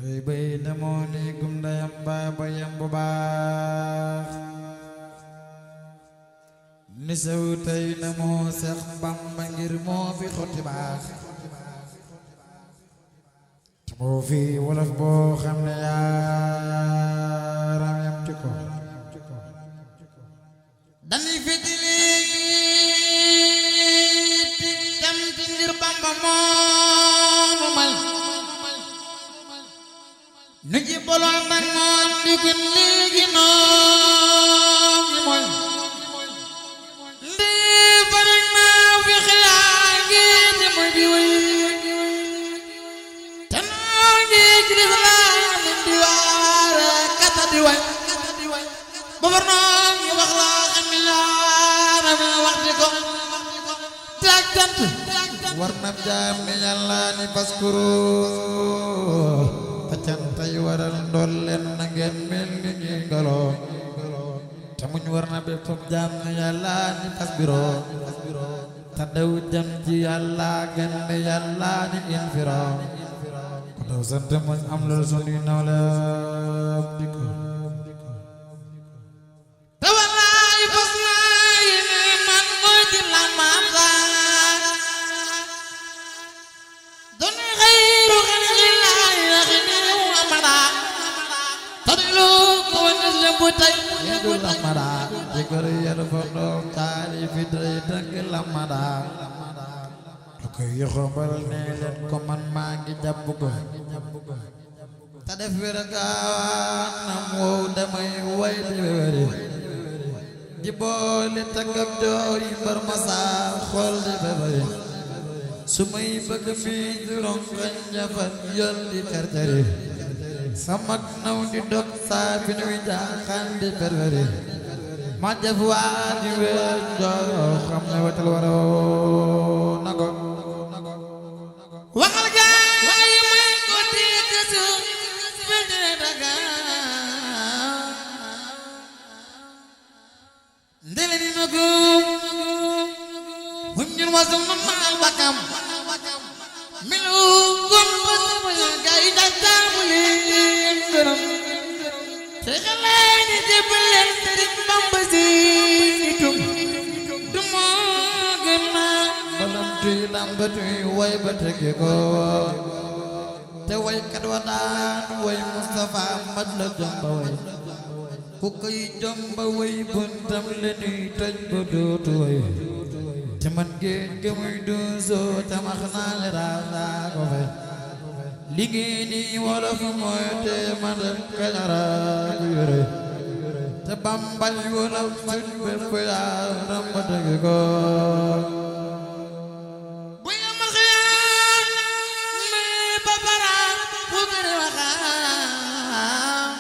rëy bay demoo ni gum ndayam baaba yam bu baax ni sew tey na moo Seex Bamba ngir moo fi xotti baax te moo fi wolof boo xam ne yaaram yam ci ko dañuy fi di léegi tam ti ngir Bamba moomu may nu ji boloon nag moom di ko léegi noonu mooy lii bari naa fi xiyaa ngi di mooy di wéy te noo ngi ci lislaam di waare kata di way boobar noo ngi wax la xam yaara mi wax di ko taag tant war na jaam ni yàlla ni baskuru tey waral ndool leen na ngeen mel ni ñi ngalo te muñ war na bépp jaam ne yàlla ni fas biro te daw jëm ci yàlla gën ne yàlla ni infiro ko daw sant muñ am lool sunu nawle di ko te wallaay fas naa yi ne man mooy ci la maata doni xayru butay yadu lamada jikor yadu fondom tali fitri dëgg lamada lu koy yoxombal ne leen ko man maa ngi jàpp ko te def wéraganam wow damay way di wéri di boole tagg ak jooy mbar masa xool di bébari su may bëgg fii di rongañ jafat yol di terteri samak naw di dog saa fi nuy jaaxaan di perveri ma jëf waa di weer joo xam ne wetal waroo nago waxal gaa yi may ko tiit suuf fete daga ndele di nagum hum ñun wasum maal bakam milu gum basama gaa yi dantabuli te xalaay ni jébbaleen Sëriñ Bamba si tum du moo gën naa balam tuy lamba tuy way ba tege ko te way kat wa daan way Mustafa mat la jomba way ku koy jomba way buntam le nuy tëj ba dootu way te man géej ga muy duusoo te max naa le raa ko fay liggéey ni wolof mooy te man Kajoor ku yore te Bambal wolof suñ bépp yaaram ba dëgg ko bu yamal xiyaam mi ba bara bu gëri waxaam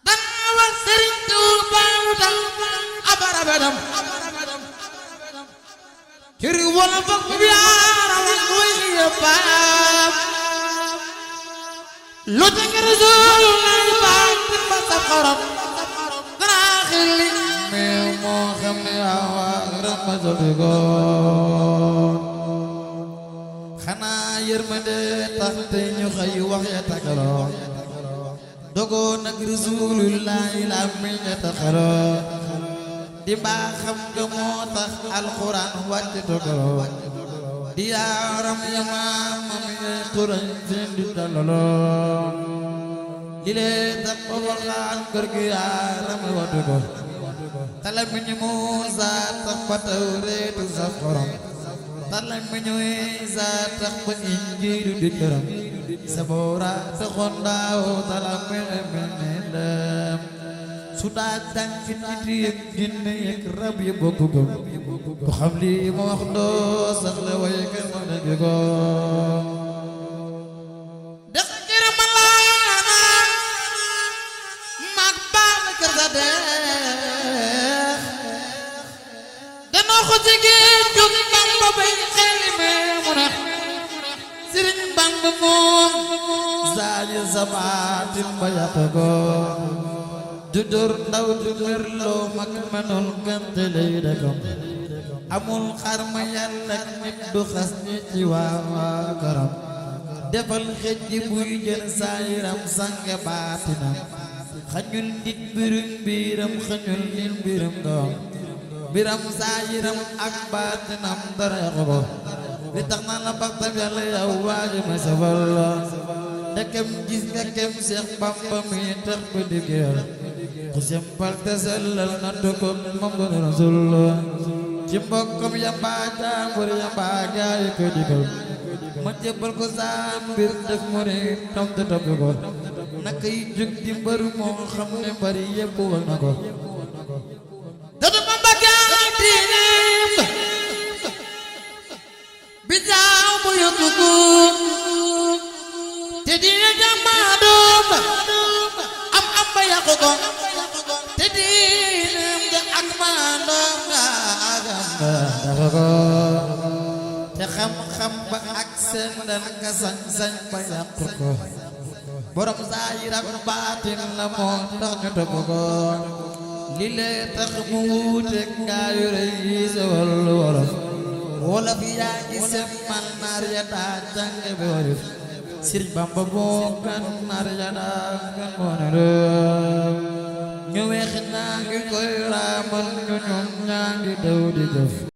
dana wax Sëriñ Tuuba lu tax abarabadam kiri wolof ak yaaram baam lu tënk Rasulullah baam ba sa xorom dara xilli mais moo xam ne awa ramba sotti ko xanaa yërmande tax te ñu xëy wax ya takaloo dogoo nag Rasulullah la mi ña takaloo di mbaa xam nga moo tax alxuraan wàcc takaloo di yaaram ya maamam ya Quraysh seen di dalaloo li lee tax ba waxaan kër gi yaaram watu ko talamiñu Muusaa tax ba Tawreetu saf xorom talamiñu Iisaa tax ba Injiilu di këram Saboora taxoon daaw talamiñu mel ne ndam su daa dànk nit yëg jinne yëg rab yi bokk gëm ku xam lii ma wax doo sax la way kenn ma dëgg ko dex ngir ma laana mag baax kër sa deex danoo ko jigéen jóg Bamba bay xeli mee mu neex Sëriñ Bamba moom saaji sabaatin ba yàq ko du dóor ndaw du merloo mag mënul gante lay dëkkam amul xar ma yàlla nit du xas ñi ci waa këram defal xëj ji buy jël saayiram sange baatinam xañul nit biram xañul nit biram saayiram ak baatinam dara yàqu ko li tax na la baxtam yàlla yow waaji ma safal la ndekam gis nga kem Seex Bamba mi tax ba diggéel ku sempal te sellal na tukkum Mamadu Rasulullah ci mbokkam ya mbaa jaambur ya mbaa gaay ko digal ma jébbal ko saa mbir def mu ne tam te topp ko naka yi jóg di mbëru moo xam ne mbëri yépp wal na ko te dama bakkaat diineem bi daaw bu yokku te diine jàmmaadoom am ba yàqu ko te diineem nga ak maandoom nga agam ba dafa ko te xam-xam ba ak seen dan ka sañ-sañ ba yàqu ko borom zaahir ak baatin la moo tax ñu topp ko li lee tax mu wuuteeg ngaayu rëy yi sa wàllu wolof wolof yaa ngi semmal naar ya daa jànge bi warif Sëriñ Bamba boo kan naar ya daa kan moo ne réew ñu weex ñaa ngi koy raamal ñu ñoom ñaa ngi daw di jëf